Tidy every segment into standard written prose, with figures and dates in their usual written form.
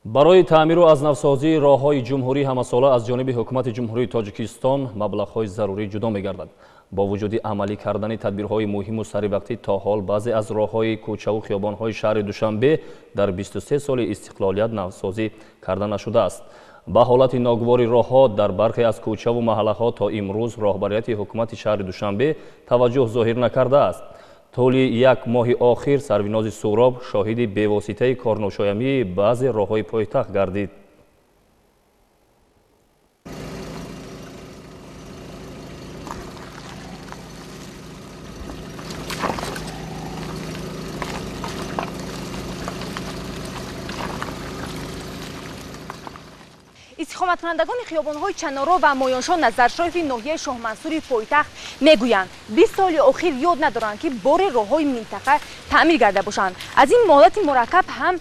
Барои таъмиру аз навсозии роҳҳои ҷумҳурӣ ҳамасола аз ҷониби ҳукумати Ҷумҳурии Тоҷикистон маблағҳои зарурӣ ҷудо мегардад. Бо вуҷуди амалӣ кардани тадбирҳои муҳиму саривақтӣ то ҳол баъзе аз роҳҳои кӯчаву хиёбонҳои шаҳри Душанбе дар 23 соли истиқлолият навсозӣ карда нашудааст. Ба ҳолати ногувори роҳҳо дар бархе аз кӯчаву маҳаллаҳо то имрӯз роҳбарияти ҳукумати шаҳри Душанбе таваҷҷӯҳ зоҳир накардааст. Тӯли як моҳи охир Сарвинози Суғроб шоҳиди бевоситаи корношоямии баъзе роҳҳои пойтахт гардид. Истиқоматкунандагони хиёбонҳои Чаноро ва Моёншо Назаршоеви ноҳияи Шоҳмансури пойтахт мегӯянд, 20 соли охир ёд надоранд, ки бори роҳҳои минтақа таъмир карда бошанд. Аз ин ҳолати мураккаб ҳам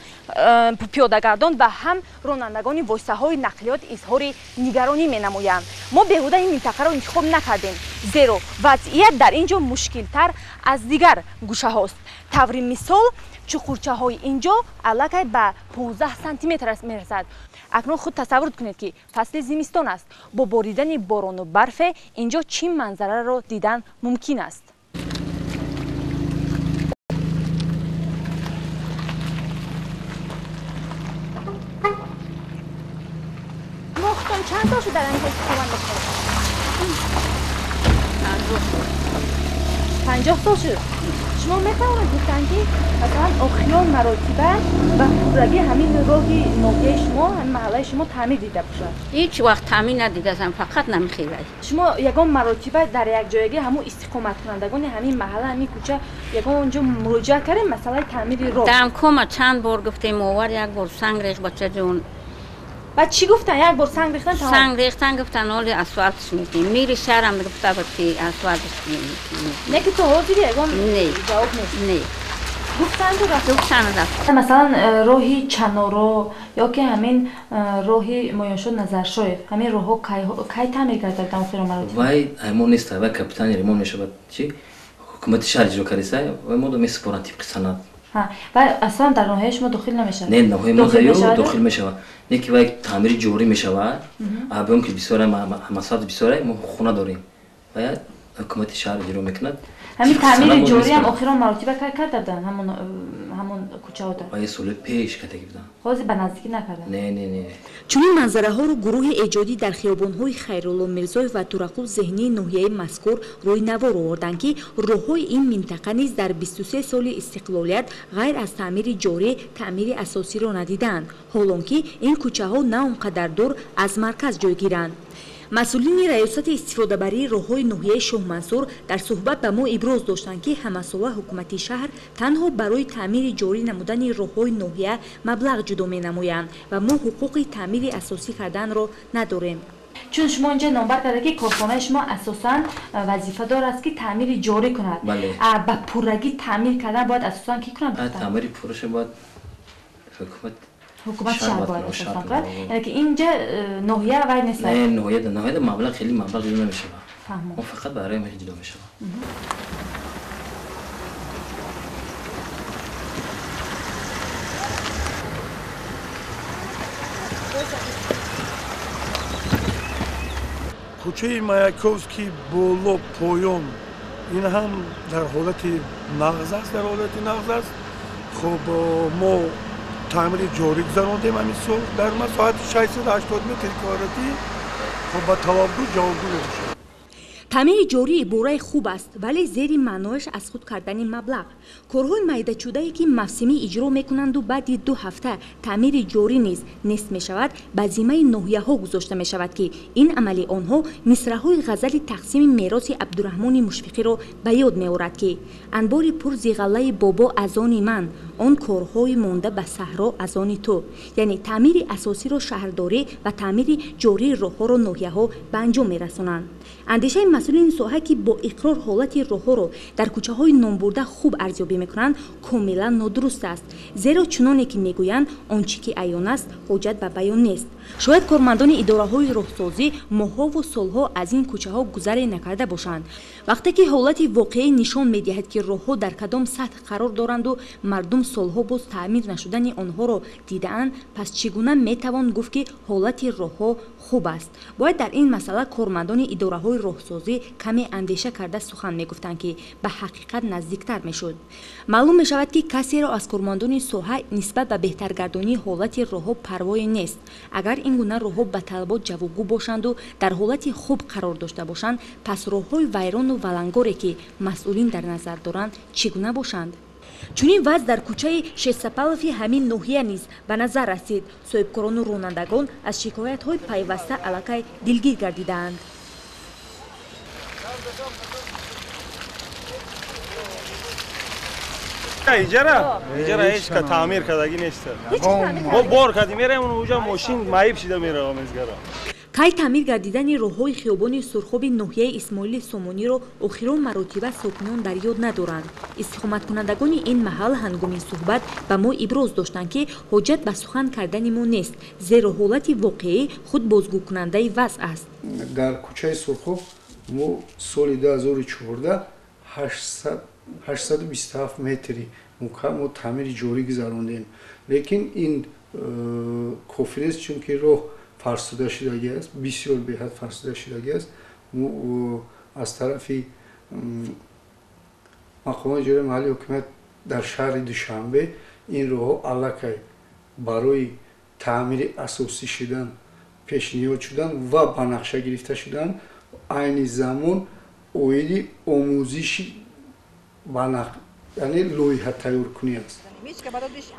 пиёдагардон ва ҳам ронандагони воситаҳои нақлиёт изҳори нигаронӣ менамоянд. Мо беҳуда ин минтақаро интихоб накардем, зеро вазъият дар ин ҷо мушкилтар аз дигар гӯшаҳост. Таври мисол, чуқурчаҳои ин ҷо аллакай ба 15 сантиметр мерасад. Акнун худ тасаввур кунед, ки фасли зимистон аст. Бо боридани борону барфе ин ҷо чӣ манзараро дидан мумкин аст? Мо худтон чанд сол шуд дар ин ҷо истиқомат мекунед? 50 сол шуд. Шумо метавонед гуфтан, ки масалан охирон маротиба ба пуррагӣ ҳамин роҳи ноҳияи шумо, ҳамин маҳаллаи шумо таъмир дида бошад? Ҳеҷ вақт таъмир надидасам, фақат намехелай. Шумо ягон маротиба дар якҷоягӣ ҳамун истиқоматкунандагони ҳамин маҳалла, ҳамин кӯча ягон ҷо муроҷиат кардем масъалаи таъмири роҳ? Дамкома чанд бор гуфтем, овар як бор санг рех, бачаҷон. Баъд чӣ гуфтан? Як бор санг рехтан тамом? Санг рехтан гуфтан, ҳоли асфалтш мекунем. Мири шаҳрам гуфта буд, ки асфалтш мекунем. Не ки то ҳозир ягон ҷавоб нест? Не. Гуфтанду рафт? Гуфтану рафт. Масалан, роҳи Чаноро ё ки ҳамин роҳи Моёншо Назаршоев, ҳамин роҳҳо кай таъмир карда буданд охиро маротиба? Вай аймон нест, вай капитани ремонт мешавад, чи ҳукумати шаҳр иҷро кардеса, вай мо месупоранд тибқи санад. Вай аслан дар ноҳияи шумо дохил намешавад? Не, ноҳияи мо дохил мешавад. Не ки вай таъмири ҷорӣ мешавад, абём ки бисёре масоҳат бисёре, мо хона дорем. Вай ҳукумати шаҳр иҷро мекунад. Ҳамин таъмири ҷориам охирон маротиба кай карда буданд ҳамон кӯчаҳода? Вай соли пеш кардагӣ буданд. Ҳозир ба наздикӣ накарданд? Не, не, не. Чунин манзараҳоро гурӯҳи эҷодӣ дар хиёбонҳои Хайрулло Мирзоев ва Турақул зеҳнии ноҳияи мазкур рӯи навор оварданд, ки роҳҳои ин минтақа низ дар 23 соли истиқлолият ғайр аз таъмири ҷорӣ таъмири асосиро надидаанд, ҳолон ки ин кӯчаҳо на он қадар дур аз марказ ҷойгиранд. Масъулини раёсати истифодабарии роҳҳои ноҳияи Шоҳмансур дар суҳбат ба мо иброз доштанд, ки ҳамасола ҳукумати шаҳр танҳо барои таъмири ҷорӣ намудани роҳҳои ноҳия маблағ ҷудо менамоянд ва мо ҳуқуқи таъмири асосӣ карданро надорем. Чун шумо инҷа номбар карда, ки корхонаи шумо асосан вазифадор аст, ки таъмири ҷорӣ кунад. Ба пуррагӣ таъмир кардан бояд асосан кӣ кунад? Таъмири пурраша бояд ҳукумат шаҳр бояд асосан кунад. Яъне ки инҷа ноҳия вай нест? Не, ноҳияда маблағ хеле маблағ ҷудо намешавад. Мо фақат барои мо ҷудо мешавад. Кӯчаи Маяковский боло поён ин ҳам дар ҳолати нағз аст, дар ҳолати нағз аст. Хуб, мо таъмири ҷорӣ гузарондем ҳамин сол дар масоҳати 680 метри квадратӣ. Хуб, ба талабгӯ ҷавобгӯ мебошад. Таъмири ҷорӣ ибораи хуб аст, вале зери маънояш аз худ кардани маблағ. Корҳои майдачудае, ки мавсимӣ иҷро мекунанду баъди 2 ҳафта таъмири ҷорӣ низ нест мешавад, ба зиммаи ноҳияҳо гузошта мешавад, ки ин амали онҳо мисраҳои ғазали тақсими мероси Абдураҳмони Мушфиқиро ба ёд меорад, ки анбори пур зиғаллаи бобо аз они ман, он корҳои монда ба саҳро аз они ту. Яъне таъмири асосиро шаҳрдорӣ ва таъмири ҷории роҳҳоро ноҳияҳо ба анҷом мерасонанд. Андешаи масъулини соҳа, ки бо иқрор ҳолати роҳҳоро дар кӯчаҳои номбурда хуб арзёбӣ мекунанд, комилан нодуруст аст. Зеро чуноне ки мегӯянд, он чӣ ки аён аст, ҳоҷат ба баён нест. Шояд кормандони идораҳои роҳсозӣ моҳҳову солҳо аз ин кӯчаҳо гузаре накарда бошанд. Вақте ки ҳолати воқеӣ нишон медиҳад, ки роҳҳо дар кадом сатҳ қарор доранду мардум солҳо боз таъмир нашудани онҳоро дидаанд, пас чӣ гуна метавон гуфт, ки ҳолати роҳҳо хуб аст? Бояд дар ин масъала кормандони идораҳои роҳсозӣ каме андеша карда сухан мегуфтанд, ки ба ҳақиқат наздиктар мешуд. Маълум мешавад, ки касеро аз кормандони соҳа нисбат ба беҳтаргардонии ҳолати роҳҳо парвое нест. Агар ин гуна роҳҳо ба талабот ҷавобгӯ бошанду дар ҳолати хуб қарор дошта бошанд, пас роҳҳои вайрону валангоре, ки масъулин дар назар доранд, чӣ гуна бошанд? Чунин вазъ дар кӯчаи Шешсапалови ҳамин ноҳия низ ба назар расид. Соҳибкорону ронандагон аз шикоятҳои пайваста аллакай дилгир гардидаанд. Иҷара ҳеҷ ка таъмир кардагӣ нест. Мо бор кардем, мераем уҷа мошин маиб шида меравам изгара. Кай таъмир гардидани роҳҳои хиёбони Сурхоби ноҳияи Исмоили Сомониро охирон маротиба сокинон дар ёд надоранд. Истиқоматкунандагони ин маҳал ҳангоми суҳбат ба мо иброз доштанд, ки ҳоҷат ба сухан кардани мо нест, зеро ҳолати воқеӣ худ бозгӯкунандаи вазъ аст. Дар кӯчаи Сурхоб мо соли 2014 827 метри мукааб мо таъмири ҷорӣ гузарондем. Лекин ин кофӣ нест, чунки роҳ фарсуда шудагӣ аст, бисёр беҳад фарсуда шудагӣ аст. Мо аз тарафи мақомоти иҷроияи маҳаллии ҳокимият дар шаҳри Душанбе ин роҳҳо аллакай барои таъмири асосӣ шудан пешниҳод шуданд ва ба нақша гирифта шуданд. Айни замон оиди омӯзиши яъне лоиҳа тайёркунӣ аст.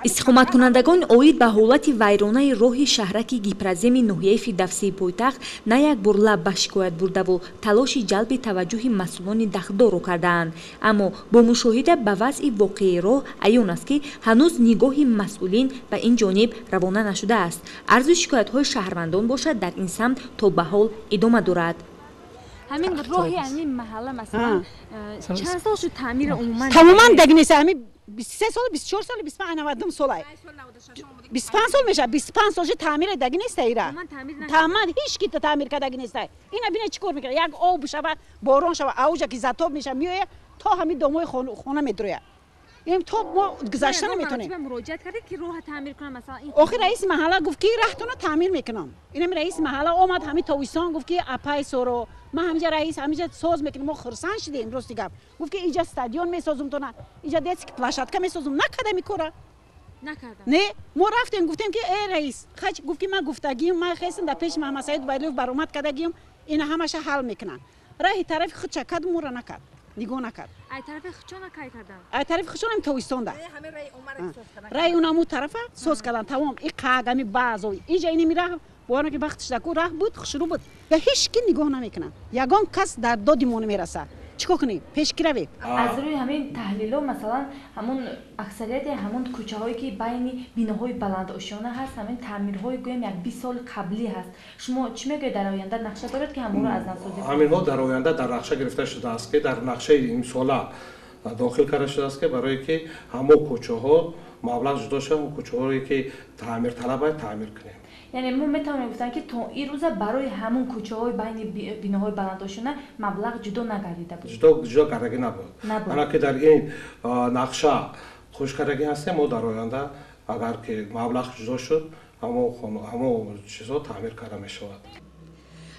Истиқоматкунандагон оид ба ҳолати вайронаи роҳи шаҳраки Гипраземи ноҳияи Фирдавсии пойтахт на як бор лаб ба шикоят бурдаву талоши ҷалби таваҷҷӯҳи масъулони дахлдорро кардаанд. Аммо бо мушоҳида ба вазъи воқеии роҳ аён аст, ки ҳанӯз нигоҳи масъулин ба ин ҷониб равона нашудааст. Арзу шикоятҳои шаҳрвандон бошад, дар ин самт то ба ҳол идома дорад. Ҳамин роҳи ҳамин маҳалла масалан чанд сол шуд таъмир умуман? Тамоман дагнеса, ҳамин 23 сол, 24 сол, 25 92 сол ай. 25 сол меша, 25 сол шуд таъмир дагнеста ира. Тамоман ҳеч ки таъмир кардагнеста. Ина бина чӣ кор мекунад? Як об шава, борон шава, ауҷа ки затоб меша, меояд то ҳамин домои хона медрояд. Ин то мо гузашта наметонем. Муроҷиат кардед, ки роҳа таъмир кунам масалан? Охир раиси маҳалла гуфт, ки раҳтона таъмир мекунам. Инам раиси маҳалла омад ҳамин тобистон, гуфт, ки апай соро ман ҳаминҷа раис ҳаминҷа соз мекунем. Мо хурсанд шудем, рости гап. Гуфт, ки инҷа стадион месозум тона, инҷа детский площадка месозум. Накардам ин кора. Накардам. Не, мо рафтем, гуфтем, ки э раис, хач гуфт, ки ман гуфтагием, ман хестам дар пеши Маҳмадсаид Убайдуллоев баромад кардагием, ина ҳамаша ҳал мекунанд. Раҳи тарафи худша кард, моро накард. Нигоҳ накард. Ай тарафи худшона кай кардан? Ай тарафи худшона тобистонда. Раи унаму тарафа соз кардан, тамом. И қаг, ами баъзо. Инҷа иними раҳ, бовар ки вақтиш даку раҳ буд, хушрӯ буд. Я ҳеч ки нигоҳ намекунад. Ягон кас дар доди мо намерасад. Чӣ кор кунем? Пеш ки равем? Аз рӯи ҳамин таҳлилҳо, масалан, ҳамун аксарияти ҳамун кӯчаҳое, ки байни биноҳои баландошёна ҳаст, ҳамин таъмирҳои гӯем як 20 соли қаблӣ ҳаст. Шумо чӣ мегӯед, дар оянда нақша доред, ки ҳамонро аз нав созӣ кунед? Ҳаминҳо дар оянда дар нақша гирифта шудааст, ки дар нақшаи имсола дохил карда шудааст, ки барое ки ҳамон кӯчаҳо маблағ ҷудо шавад, ҳамон кӯчаҳое ки таъмирталаб аст таъмир кунем. Яъне мо метавонем гуфтан, ки то ин рӯза барои ҳамун кӯчаҳои байни биноҳои баландошёна маблағ ҷудо нагардида буд? Ҷудо кардагӣ набуд. Ана ки дар ин нақша хуш кардагӣ ҳастем, мо дар оянда агар ки маблағ ҷудо шуд, ҳамон чизҳо таъмир карда мешавад.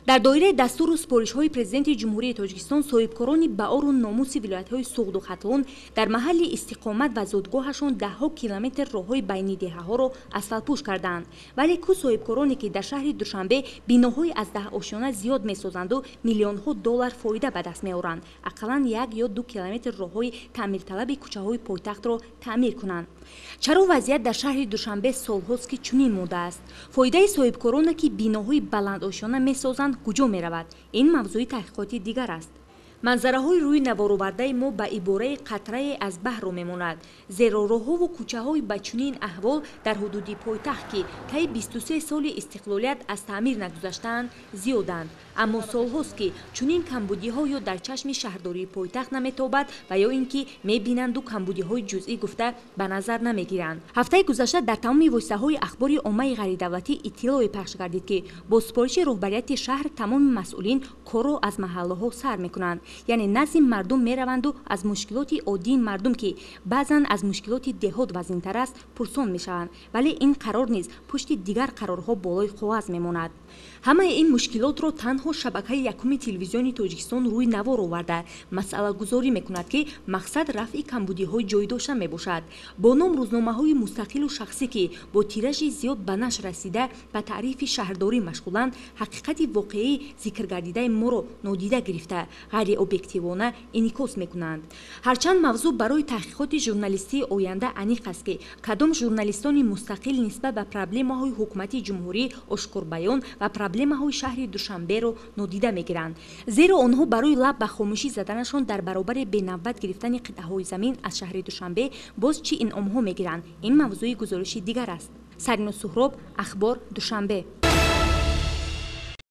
Дар доираи дастуру супоришҳои Президенти Ҷумҳурии Тоҷикистон соҳибкорони баору номуси вилоятҳои Суғду Хатлон дар маҳалли истиқомат ва зодгоҳашон даҳҳо километр роҳҳои байни деҳаҳоро асфалтпӯш кардаанд. Вале ку соҳибкороне, ки дар шаҳри Душанбе биноҳои аз даҳошёна зиёд месозанду миллионҳо доллар фоида ба даст меоранд, ақаллан 1 ё 2 километр роҳҳои таъмирталаби кӯчаҳои пойтахтро таъмир кунанд. Чаро вазъият дар шаҳри Душанбе солҳост, ки чунин мондааст? Фоидаи соҳибкороне, ки биноҳои баландошёна месозанд, куҷо меравад? Ин мавзӯи таҳқиқоти дигар аст. Манзараҳои рӯи наворовардаи мо ба ибораи қатрае аз баҳрро мемонад, зеро роҳҳову кӯчаҳои ба чунин аҳвол дар ҳудуди пойтахт, ки таи 23 соли истиқлолият аз таъмир нагузаштаанд, зиёданд. Аммо солҳост, ки чунин камбудиҳо ё дар чашми шаҳрдории пойтахт наметобад ва ё ин ки мебинанду камбудиҳои ҷузъӣ гуфта ба назар намегиранд. Ҳафтаи гузашта дар тамоми воситаҳои ахбори оммаи ғайридавлатӣ иттилое пахш гардид, ки бо супориши роҳбарияти шаҳр тамоми масъулин корро аз маҳаллаҳо сар мекунанд, яъне назди мардум мераванду аз мушкилоти оддии мардум, ки баъзан аз мушкилоти деҳот вазнинтар аст, пурсон мешаванд. Вале ин қарор низ пушти дигар қарорҳо болои коғаз мемонад. Ҳамаи ин мушкилотро танҳо шабакаи якуми телевизиони Тоҷикистон рӯи навор оварда масъалагузорӣ мекунад, ки мақсад рафъи камбудиҳои ҷой дошта мебошад. Бо ном рӯзномаҳои мустақилу шахсӣ, ки бо тиражи зиёд ба нашр расида ба таърифи шаҳрдорӣ машғуланд, ҳақиқати воқеии зикргардидаи моро нодида гирифта, ғайриобъективона инъикос мекунанд. Ҳарчанд мавзӯъ барои таҳқиқоти журналистии оянда аниқ аст, ки кадом журналистони мустақил нисбат ба проблемаҳои ҳукумати ҷумҳурӣ ошкорбаён ва проблемаҳои шаҳри Душанберо нодида мегиранд, зеро онҳо барои лаб ба хомӯшӣ заданашон дар баробари бенавбат гирифтани қитъаҳои замин аз шаҳри Душанбе боз чӣ инъомҳо мегиранд, ин мавзӯи гузориши дигар аст. Сарино Суҳроб, Ахбор, Душанбе.